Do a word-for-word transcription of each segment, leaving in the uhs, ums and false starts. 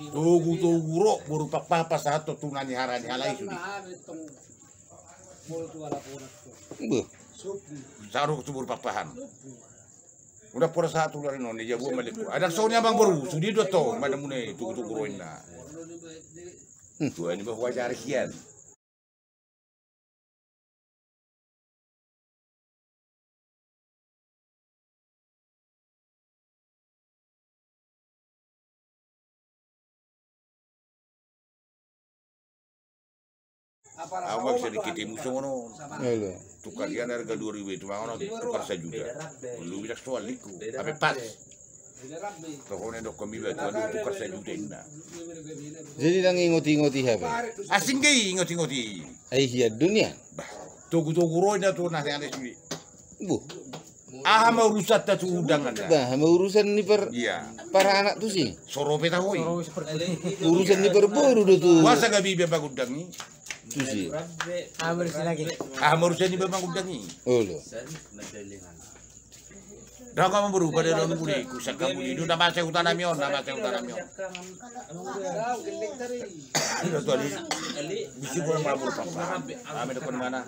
Togu-togu ro boru Pakpahan pasahathon tu na nihara ni halak i sude. Beh. Saru tu boru Pakpahan. Udah pora sahat tu luar ino ni jabu maliku. Ada songon i amang boru, sude do to, mana mune togu-togu ro inna. Hmm. Tuan i bah wajar sian. Au ma bisa dikitimu songon on. Iya, iya. Tukar ian harga dua ribu itu, mangan tukar sajuta. Lu bisa soal liku, ape pas. Tohone dokkon mi ba, tuan, tukar sajuta inna. Jadi ndang ingot-ingot i hape. Asing ge ingot-ingot i. Ai hian do nian. Bah, togu-togu ro inna tu na hea ni sude. Buh. Aha ma urusanta tu undangan na? Bah, aha ma urusan ni par-, iya, paranak tusi. Soro pe taho i. Urusan ni parboru do tu. Boasa gabe iba mangundang i? Tusi. Aha ma urusan lagi? Aha ma urusan iba mangundang i? Olo. Ndang, amang boru, pada lalu budi, kusangka budi, na masa huta nami on, na masa huta nami on. Ida tu ali, bisi boru, amang boru, Pakpahan. Kami depan mana?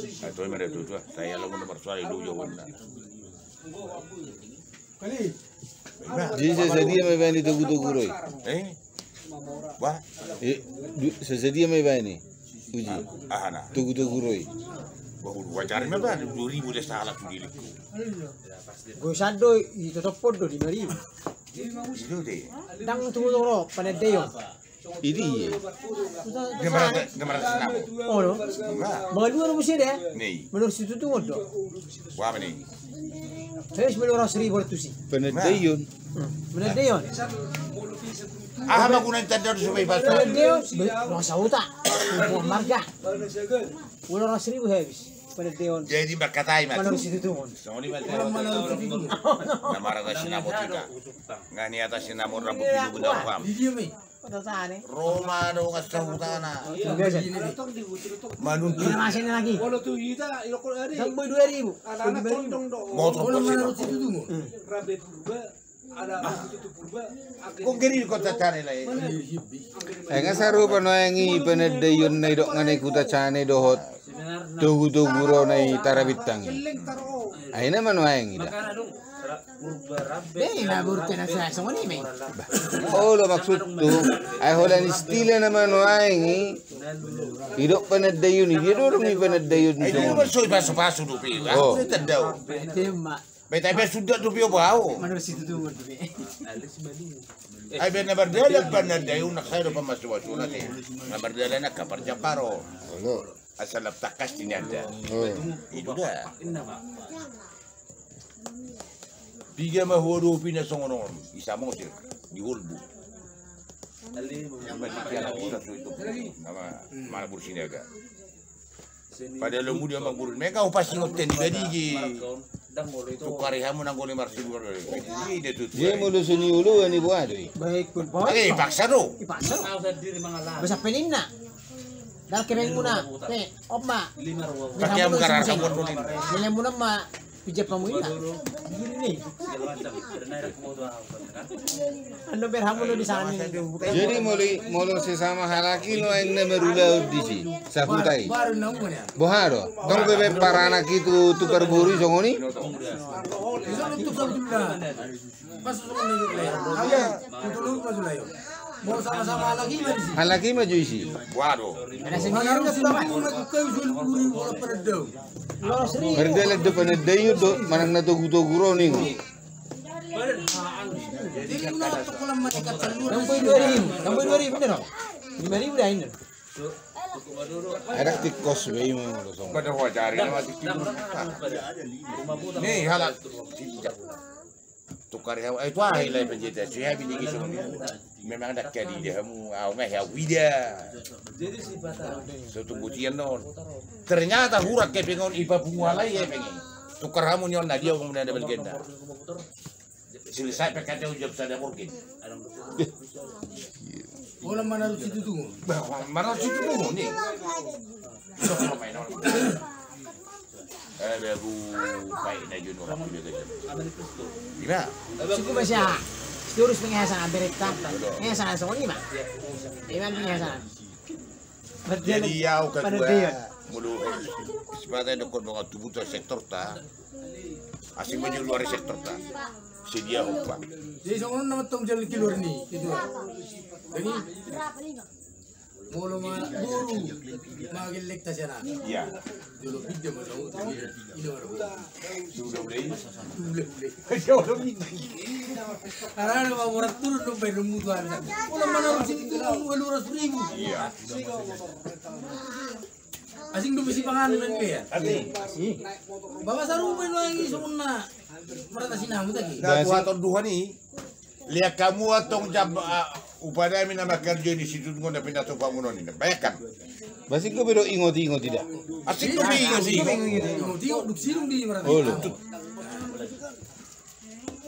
Itu mana tu, tu. Saya lalu nomor soal itu jawabna. Jadi sadia ma iba ni togu-togu ro i? Eh? Bah? Eh, du-, sadia ma iba ni? Uji. Aha na? Togu-togu ro i. Bah, udah wajar ma bah, dua ribu dia salah tu diriku. Gue sando i totopon do lima ribu. Itu deh. Ndang togu-togu ro, panandaion. Idi, iya. Dia merasa, dia merasa sinamot. Olo. Bah. Mangalua do muse da. Ni. Manurut situtungon do. Wah, mending. Terus manurut saribu ratus i. Panandaion. Hmm. Panandaion. Aha ma guna ni tanda on supaya pas? Panandaion, be, masa huta. Buah marga. Ulo ratus ribu habis. Panandaion. Jadi markatai ma. Manurut situtungon. Songon i ma. Na marata sinamot hita. Nga ni atas sinamot rambu pilu guna paham. Ro ma dongan sahutana. Manuntut. Iya, masih lagi. Motor. Rabe Purba, ada Purba. Kok geri di kota Cane lai? Eh, nga sarupa nuaeng i panandaion na idok nga na i kota Cane dohot togu-togu ro na i Tara Bintang i. Ai na ma nuaeng i da. Olo, maksudhu, ai holan istilah na ma nuaeng i. Idok panandaion i, dia dorong i panandaion i. Ai dia ma so i pasu-pasu dope. Aku tanda. Bae, tapi sudah dope au. Ai baen na mardalan panandaion, na sai do pamasu-pasu na te. Na mardalan angka parjaparo. Asal lam tangkas di nanda. Itu da. Piga ma huadopi na songon on, i Samosir, di Holbu. Nama, mana boru Sinaga. Padahal muda amang boru. Meka upas ingot ten di badigi. Tukari hamu nang goni marsibu. Dia molo seni ulu ani buah do i. Baik pun. Paksa do. Paksa. Basa peninna. Dar kebeng muna. Pe, op ma. Pakai am garar kamu dulu. Nilai muna ma. Pijak pamu ina. Ando berhamu lo di sana. Jadi molo, molo sesama halak i nuaeng na marulaon disi sahuta i. Boha do? Tong pe baen paranak i tu, tu parboru i songon i. Halak i ma jo isi. Mardalan do panandaion do manang na togu-togu ro ninna. Namboi dua ribu, namboi dua ribu, bener. Lima ribu dah ini. Ada tikus be ima. Pada wajar ini mati tikus. Ni halak. Tukar hamu, eh, tu aha i lai panjita, si habi ni kisah. Memang ndang kadi da hamu, au nga hea wida. So tumbutian non. Ternyata hurang kepeng on, ipapungu halai kepeng i. Tukar hamu ni on na dia umum na ada balgenda. Selesai pekate ujab sada morgen. Olo manurut situtungon. Bah, manurut situtungon ni. Sok lo main on. Eh, begu baik na juno rapi begu. Ima. Suku Basia. Lurus pengehasan berita. Pengehasan songon i ma. Iman pengehasan. Jadi au ketua mulu. Sipata dokkon dongan tubu tu sektor ta. Asing maju luar sektor ta. Sedia hoppa. Jadi songon nama tong jalan keluar ni. Jadi molo ma boru ma gellek ta sian. Iya. Jolo pinjam ma songon tu ina ma. Sudah ulai. Ulai ulai. Jolo pinjam. Karena ma borat turun dong bae dong mutu ada. Molo ma na rusi itu ualu ratus ribu. Iya. Asing dope sipanganon be ya. Asing. Baba sarupa i nuaeng i songon na marhata sinamot ate. Na tuaton duha ni. Lihat kamu atong jab upada mi nama kerja di situ tunggu na pindah tu bangunan ini. Bayangkan. Masih kau bedo ingot-ingot tidak? Asik kau ingot-ingot. Ingot-ingot duk sidung di marhata sinamot.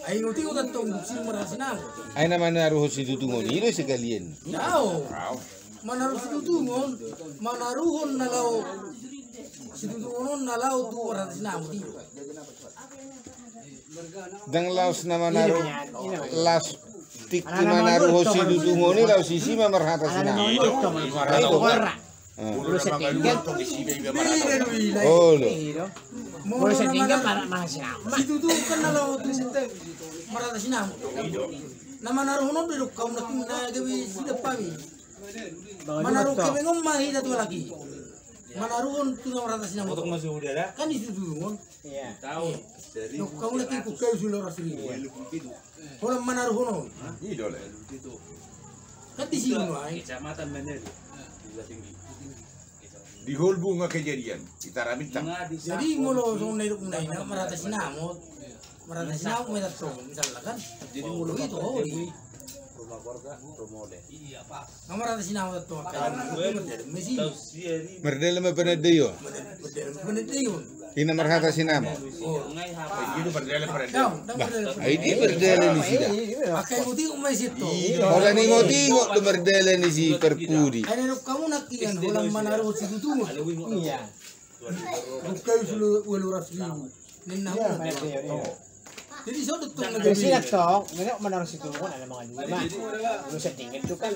Ai ingot-ingot antong duk sidung marhata sinamot. Ai na manaruhon situtungon i do sekalian. Jao. Manaruhon situtungon, manaruhon na laho situtungon on na laho tu marhata sinamot i do. Ndang laos na manaruhon, laos tingki manaruhon situtungon i laos isi ma marhata sinamot. Molo na mangaluan tong isi ma iba marhata. Olo. Molo na mangaluan situtungon kan na laho tu marhata sinamot. Na manaruhon on do dok hamu na gabe sidap hami. Manaruhon hepeng on ma hita tu halak i. Manaruhon tu na marhata sinamot. Kan ditutungon. Dok hamu na tingki hepeng on ualu ratus ribu. Holan manaruhon on. Kan di sini nuaeng. Di holbu nga kejadian, di Taramintang. Jadi molo songon na didok muna i na marhata sinamot. Marhata sinamot ma i antong misalna kan. Jadi molo itu ho di. Nga marhata sinamot antong. Mardalan ma panandaion. Mardalan ma panandaion. Ina marhata sinamot. Ai dia mardalan i si da. Holan ingot-ingot do mardalan i si parpudi. Ai na dok hamu nangkin holan manaruhon situtungon. Dok hamu ualu ratus ribu. Ninna hamu. Jadi so do tong na gabe. Sina tong, ngena manaruhon situtungon ala mangaluan. Lu settingan tu kan.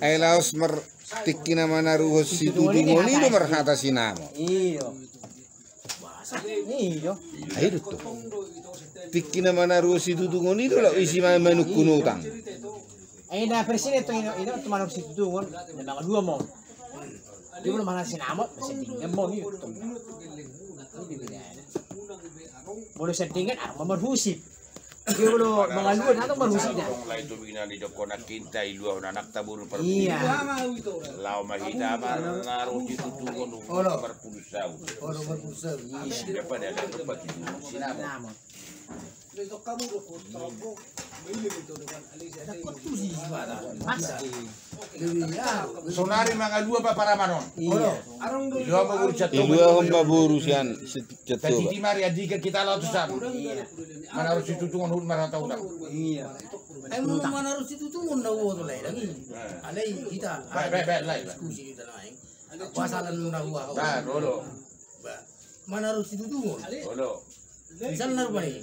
Ai laos mar Tingki na manaruhon situtungon i do marhata sinamot. Iyo. Ai do tong. Tingki na manaruhon situtungon i do laho isi ma manungkun utang. Ai na presiden tu ina, ina tu manaruhon situtungon na mangaluan ma on. Dia molo marhata sinamot, settingan ma on i do tong. Molo settingan arma marhusip. Dia molo mangaluan atau marhusip da. Lae tu bina ni dokona kinta i luahon anakta boru parpudi. Laho ma hita manaruhon situtungon umur parpudi saut. Olo parpudi saut. Siapa dia ada tempat di sinamot. Sonari mangaluan ma paraman on. Iluahon ma boru sian. Iluahon ma boru sian. Tadi di mari adika kita laho tu sana. Manaruhon situtungon hut marhata utang. Ai molo manaruhon situtungon na uoto lae dang i. Alai hita. Baik baik baik lae. Diskusi hita lae. Pasalan na uoto. Manaruhon situtungon. Misalna rupani.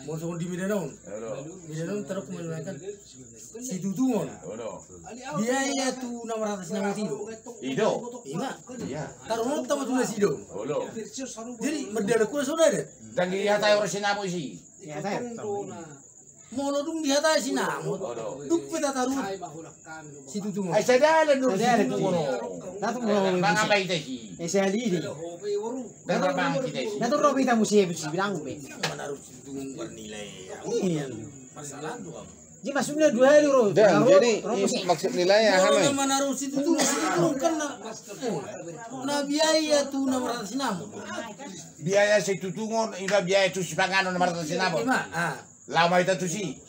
Molo songon di Medan on. Medan on tadok ma kan. Situtungon. Biaya tu na marhata sinamot i do. I do. Ima. Taruhononta ma tu na sidung. Jadi mardalan hula songon i da. Dang dihatai ora sinamot isi. Molo dung dihatai sinamot, dung pe tataruhon situtungon. Ai sada dalan do situtungon. Mangapai ta isi. Sada dalan. Dang mangapai ta isi. Natural pe hita muse bilang be. Manaruhon situtungon bernilai. Masalah tu. Jadi maksudna dua hari ro. Jadi maksud nilai aha? Manaruhon situtungon, situtungon kan na biaya tu na marhata sinamot. Biaya situtungon, ima biaya tu sipanganon na marhata sinamot. Ima. Laho ma hita tusi.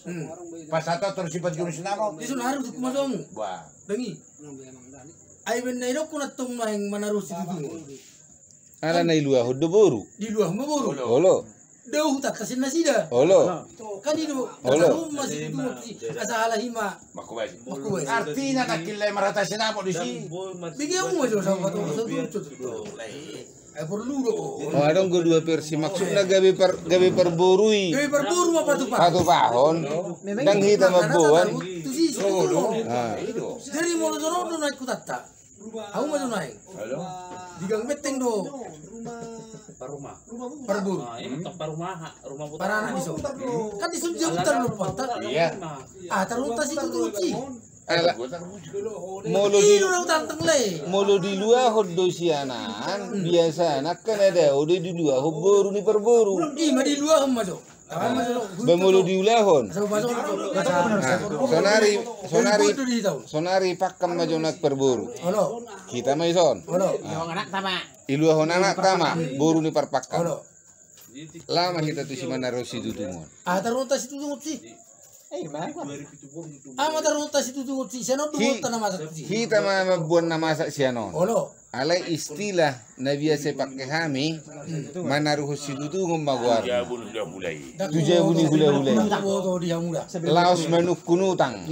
Pas hata torus i parjolo sinamot. Dison harus hukum asomu. Bah. Dangi. Ai ben na idok kuna tong maeng manaruhon situtungon. Ala na iluahon do boru. Diluahon ma boru. Olo. Dao hutanta sian nasida. Olo. Kan i do. Olo. Asa halak i ma. Makubasi. Artina nangkin lae marhata sinamot disi. Bege hamu ma jo sama tu. Ai porlu do. Oh, adong do dua versi. Maksudna gabe par, gabe parboru i. Gabe parboru ma patupahon. Patupahon. Ndang hita mamboan. Tusi, tusi. Ah. Jadi molo jolo do naik kutanta. Au ma jo naeng. Halo? Di gang Beteng do. Paruma. Parboru. Ah, ima tong paruma, rumah putar. Paranak di son. Kan di son jabutan lo putar. Iya. Ah, tarunta situtu si. Ala. Molo di, molo diluahon do sianan, biasana kan ada ode diluahon boru ni parboru. Ima diluahon ma jo. Ba molo diulahon. Sonari, sonari, sonari pakkan ma jo nang parboru. Hita ma i son. Iluahon anak tama, boru ni parpakkan. Laho ma hita tusi manaruhon situtungon. Ah, tarunta situtungon si. Ah, ma tarunta situtungon si. Sianon do hita na masak tusi. Hita ma mamboan na masak sianon. Alai istilah na biasa i pake hami, manaruhon situtungon ma goarna. Tu jabu ni hulahula i. Laos manungkun utang.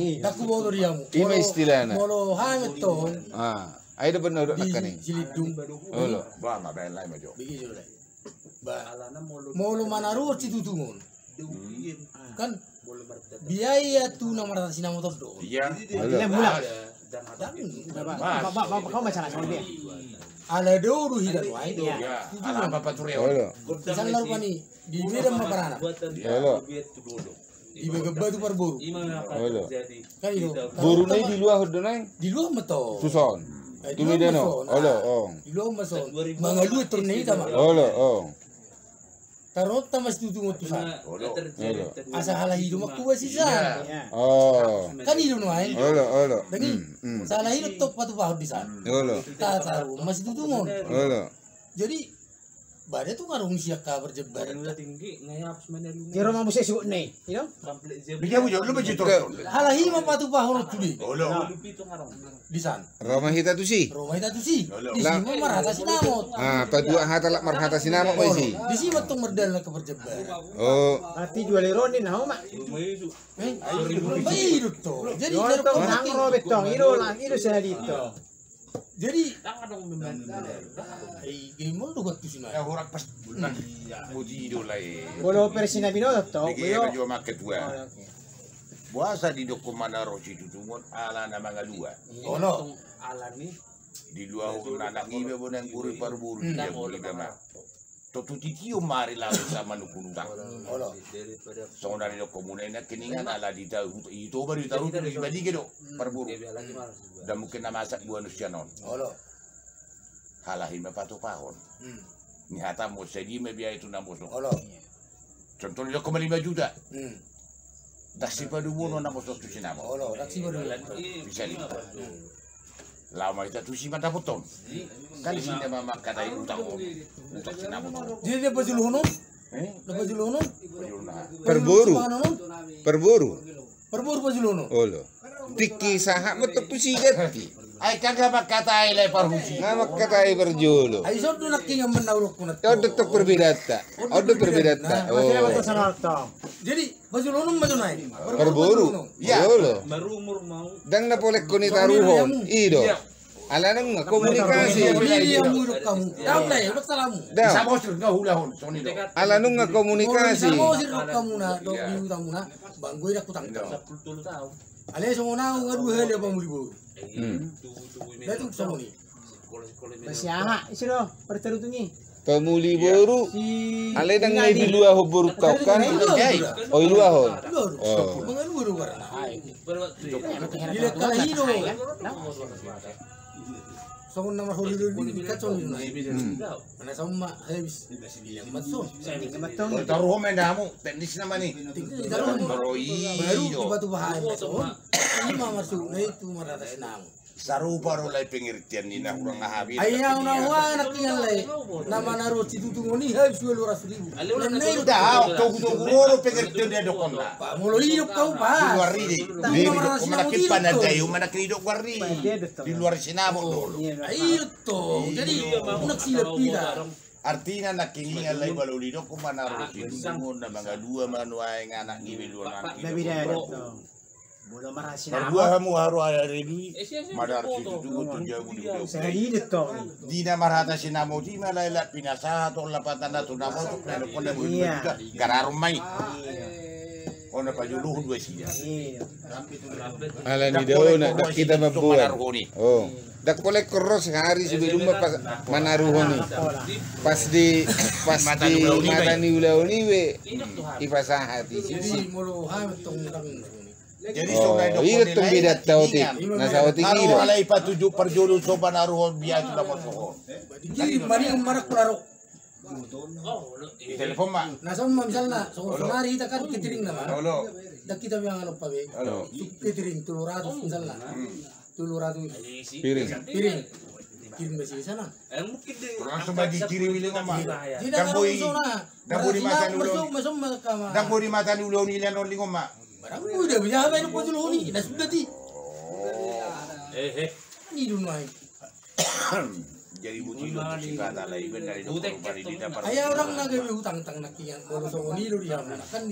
Ima istilahna. Ah, ai do benar do nakkaning. Olo. Ba, molo manaruhon situtungon. Kan biaya tu na marhata sinamot on do. Iya. Ala do do hita do ai. Iya. Ala ma pature on. Misalna rupani di Medan ma paranak. Di Bagan Batu parboru. Kan i do. Boru na i diluahon do nang. Diluahon ma tong. Tu son. Tu Medan on. Olo, ong. Diluahon ma son. Mangalua tor na hita ma. Olo, ong. Tarunta ma situtungon tu san. Olo. Asa halahi do mangkuba sisan. Oh. Kan i do nuaeng. Olo, olo. Dagi. Halahi do tong patupahon di san. Olo. Tataruhon ma situtungon. Olo. Jadi bada tu ngarung sian haha parjembaran. Jero ma muse sibuk ne. Halahi ma patupahon on tu di. Olo. Di san. Ro ma hita tusi. Ro ma hita tusi. Disi ma marhata sinamot. Ah, paduahon hata laho marhata sinamot ma disi. Disi ma tong mardalan haha parjembaran. Oh. Berarti jual ironi na ma. Eh, baik do tong. Jadi jual tong nang ro betong. Ido lang ido sehari tong. Jadi game on do gua tusi na. Orang pas. Boti do lai. Bolo versi na binoto tong. Boasa didok manaruhon situtungon ala na mangalua. Olo. Ala ni. Diluahon anak iba bona boru parboru dia boru iba ma. Tontu titi on ma ari laho sa manungkun utang. Songon na nidok hamuna i nangkiningan ala di Toba do i tarutung di Balige do parboru. Ndang mungkin na masak boanon sian on. Halahi ma patupahon. Ni hata mo sadia ma biaya tu na moso. Contoh ni dok ma lima juta. Ndang sipadomunon na moso tu sinamot. Bisa lima. Laho ma hita tusi mandapothon. Kan disi na ma mangkatai utang on. Utang sinamot on. Jadi dia pajulohon on? Eh? Dia pajulohon on? Parboru. Parboru. Parboru pajulohon on. Olo. Tingki sahat ma tong tusi ganti. Ai kan nga mangkatai lai parhusi. Nga mangkatai parjolo. Ai songon nangkiningan manaruhon. On do tong perbedaanta. On do perbedaanta. Jadi pajulohon on ma jo nai. Parboru. Iya. Olo. Ndang na polekkon i taruhon. I do. Ala nunga komunikasi. Ala nunga komunikasi. Alai songon au nga dua hali au pamuli boru. Datu songon i. Masiaha isi do partarutung i. Pamuli boru. Alai ndang na diluahon boru kau kan? O, iluahon. Songon na marholi do di kan songon i. Mana songon ma habis. Taruhon ma indahamu teknis nama ni. Taruhon ma. Baru i batu bahaya. Ima masuk na itu maratas namu. Sarupa do lai pengertian ni na hurang na habis. Ai au na hua na tingan lai. Na manaruhon situtungon i habis dua ratus ribu. Togu-togu ro do pengertian ni na dokon na. Molo i dok au pa. Di luar i de. Di dok mana kipan na dayu mana kini dok luar i. Di luar sinamot do. Ai do. Jadi unak silap hita. Artina nangkiningan lai baloli dok manaruhon situtungon na mangalua ma nuaeng anak ni be luar nangkin. Marbue hamu haru ari dui. Madar situtu tu jabu di uda. Di na marhata sinamot i ma lae lak pinasahat on lapatanna tu na motok na dokkon na boi. Gararon ma i. Ona pajuluhon dua sida. Ala ni daona dak hita mamboan. Ndang pola ingkon ro sahari sebelum ma pas manaruhon i. Pas di, pas di mata ni ulaon i be dipasahat i. Jadi molo hami tong ndang. Jadi songon i do, i do tong beda tautik. Na saotik i do. Alai patuju parjolo so panaruhon biasa na mosohon. Jadi mani marak pula ro. Di telepon ma. Na songon ma misalna, sonari hita kan catering nama. Ndang hita bilang alo pabe. Catering tolu ratus misalna. Tolu ratus piring. Piring. Kirim besi sana. Langsung bagi kirim i lima ma. Tidak ada urusan. Ndang boi mata ni ulaon i. Ndang boi mata ni ulaon i lima ma. Barang boi da biasa baen pojul honi na sudah ti. Ni dun wae. Jadi buti do singkatan lai benar itu. Ai orang na gabe utang tang na kian molo songon i do di hamu na kan.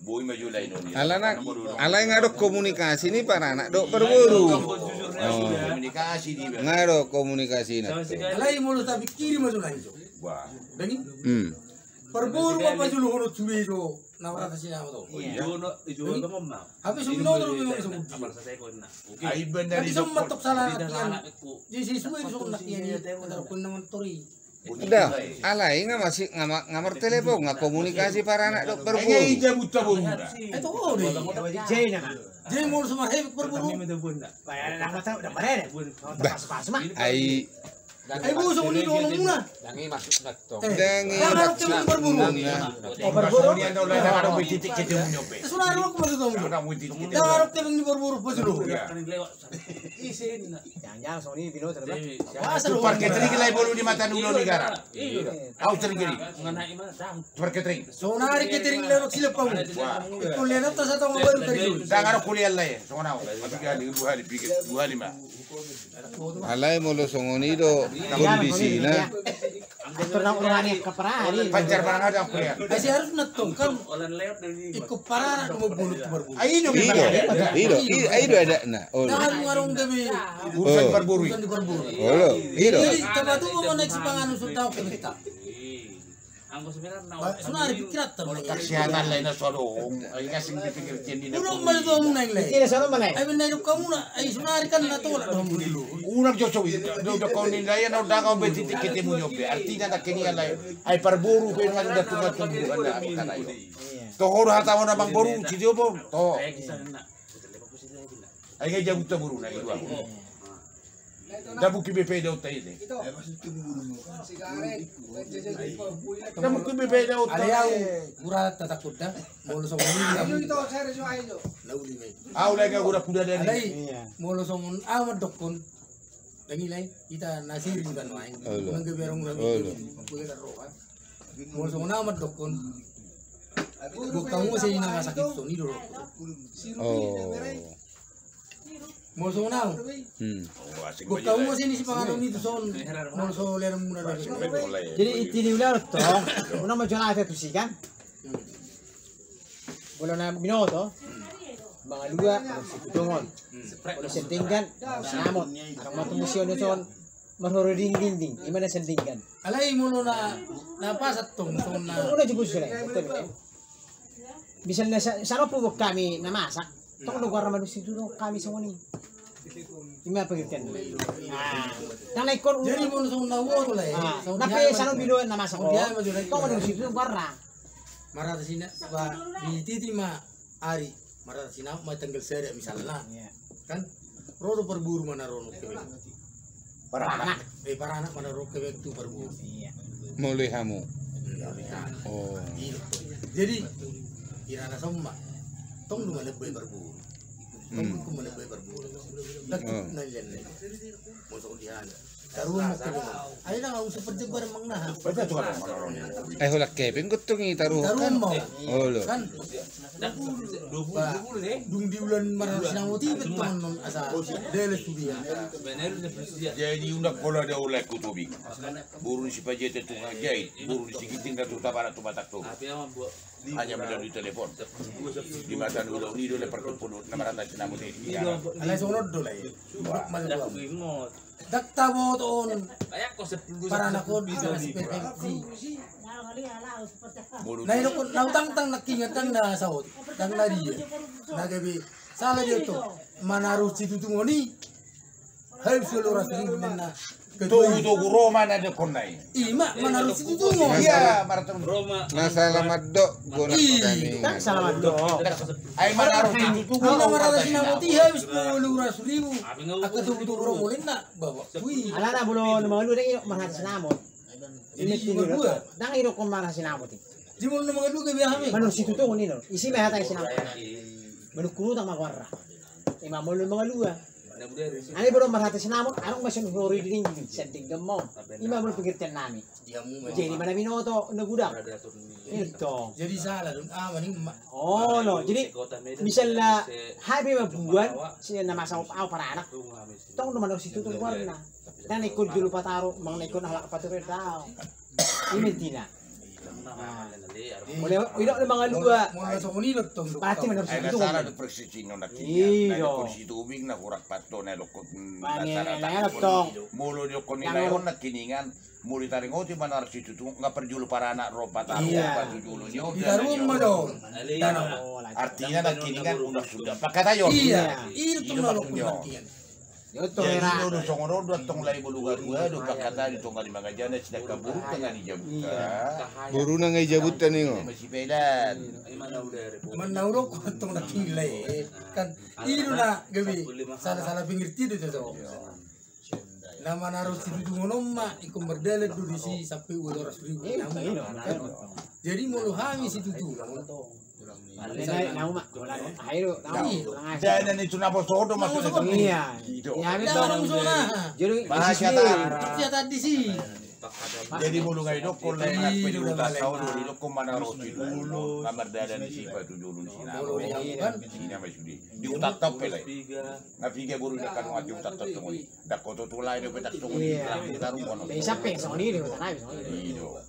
Boi ma jula i. Alana, alai nga adong komunikasi ni paranak dohot parboru. Nga adong komunikasi na. Alai molo tapikiri ma jula i. Parboru ma pajuluhon on sude do na marhata sinamot on. Hape so binoto do memang so. Ai benar i. Tapi so matok salah na kian. Jadi sisue so na kian i. Ada rokon na mantori. Da, alai nga masih nga martelepon nga komunikasi paranak dohot parboru. Jadi molo so marhepek parboru. Ai. Ai bosong ni dohononmuna. Ndang i maksudna tong. Ndang i maksudna. Sonari rok ma tu tong. Ndang adong tebeng ni parboru pajolo. Jangan-jangan songon i binoto. Parketring lai bolu di mata ni ulaon i gara. Au catering. Parketring. Sonari catering lai rok silap au. Kuliah nata satu nggak baru tadi. Ndang adong kuliah lai songon au. Dua hali, dua hali ma. Alai molo songon i do kondisina. Atur na urani kaparari. Pancar barang ada aku ya. Asi harus na tong kan. Iko parara do mabulu tu parboru. Ai do memang ada. Ido, ido, ido ada na. Olo. Jangan warung demi. Urusan parboru. Urusan di parboru. Olo, ido. Jadi tempat tu mau naik sepangan usul tahu ke kita. Sonari pikiran terus. Kesehatan lain na sodong. Ai ngasing dipikir cendi. Udah mali tu amu naik lai. Ai benar hidup kamu na. Ai sonari kan na tolak dong dulu. Unang joso i. Udah kau nilai na udah kau beti tiket mu nyope. Artinya tak kini alai. Ai parboru pe na udah tumat tumbuhan na bukan ayo. Tohor hata mana bang boru cidio bom. Toh. Ai ngai jabu ta boru na iduang. Dabu ki B P daun ta ide. Dabu ki B P daun ta ide. Gura tatakut da. Molo songon i. Au lagi gura kuda dari. Molo songon amat dokkon. Dangi lai kita nasirin kan wae. Mangga berong rami. Molo songon amat dokkon. Bukan kamu sih na masak itu ni dulu. Oh. Molo songon au. Gok kamu masih ni sipanganon itu son. Molo so lereng muna. Jadi inti ni ulaon tong. Muna ma jolata tu si kan. Molo na binoto. Mangalua molo situtongon. Molo sendinggan sinamot. Adong ma tu musion son. Marhoro dinding. Ima na sendinggan. Alai molo na na pasat tong. Molo na jubus sule. Misalna sanompu bok hami na masak, tong do goarna manuk situtu hami songon i. Ima pengertian. Nah, na ingkon jadi molo songon na uoto lai. Nape sanompu do na masak on, tong manuk situtu goarna. Marata sina ba di titi ma ari marata sina ma tanggal sada misalna. Kan ro do parboru ma na ro nangkin. Paranak. Eh, paranak ma na ro nangkin tu parboru. Molo i hamu. Oh. Jadi irana somba. Tong do manebbai parboru. Tong do manebbai parboru. Dakut na lian na. Molo songon di hana. Taruhon ma kena. Ai na usah perjebar mang na. Ai holan kepeng gotong i taruhon. Taruhon ma. Olo. Kan. Dung di ulan marhata sinamot i betongon asa dele sudia. Jadi unang pola da ulai ku tobing. Boru ni si Pajete tu Hajai, boru ni si Ginting na tu Tabarak tu Batak tu. Hanya melalui telepon. Di mata ni ulaon i do le partumpolon na marhata sinamot i. Alai songon on do lai. Ndang taboto on. Paranak on di tengah si P P F C. Na i do na hutangtang nangkiningan, ndang na saotik, ndang na dia. Na gabe sala dia tu manaruhon situtungon i. Habis ualu ratus ribu ninna. Togu-togu ro ma na didokkonna i. Ima manaruhon situtungon. Iya, martemu. Na sala mandok. Ndang sala mandok. Ai manaruhon situtungon. Au na marhata sinamot i habis ualu ratus ribu. Angka togu-togu ro ma ninna. Bapak kui. Alana molo na mangalua ndang i marhata sinamot. Ima i do. Ndang i do marhata sinamot i. Jadi molo na mangalua gabe aha ma i? Manaruhon situtungon i do. Isi ma hata sinamot. Manungkun utang ma goarna. Ima molo na mangalua. Alai molo marhata sinamot, adong ma sian huhori dinding, sian denggan ma on. Ima molo pengertian nami. Jadi ma na binoto na godang. I do. Jadi sala do. Ah, mending ma. Olo, jadi misalna hape ma buan, sian na masa au paranak. Tong do manaruhon situtungon goarna. Ndang na ingkon jolo pataro, ndang na ingkon halak pature dao. Ima intina. Molo i do na mangalua. Molo songon i do tong do. Berarti manaruhon situtungon. Ai na sala do persisino nangkiningan. I do. Na didokkon situbing na hurang pato na didokkon na sala tong. Molo didokkon ni lae on nangkiningan. Molo ditaringoti manaruhon situtungon, nga parjolo paranak ro pataro, patujolo ni on. Artina nangkiningan unang suda pangkataion. Iya, i do tong na didokkon nangkiningan. Jadi do songon on do tong lae, molo gabe do pangkataion di tonga ni mangajana, sedangkan boru tongtong di jabuta. Boru nang i jabuta ninna. Masipedan. Manna udokkon tong nangkiningan lae. Kan i do na gabe sala-sala pengertian do tong. Na manaruhon situtungon on ma ingkon mardalan do disi sampe ualu ratus ribu. Jadi molo hami situtungon. Dana ni tu na poso do maksudna. Iya. Jadi jadi molo nga didokkon lae, didokkon manaruhon situtungon, mardalan disi patujolo ni sinamot. Ina ma sude. Di utang tong pe lae. Nga piga boru na kanu ati utang tong songon i. Ndang hotu tu lae dope tong songon i. Iya. Tarung kono. Be sampe songon i do utang nai songon i. I do.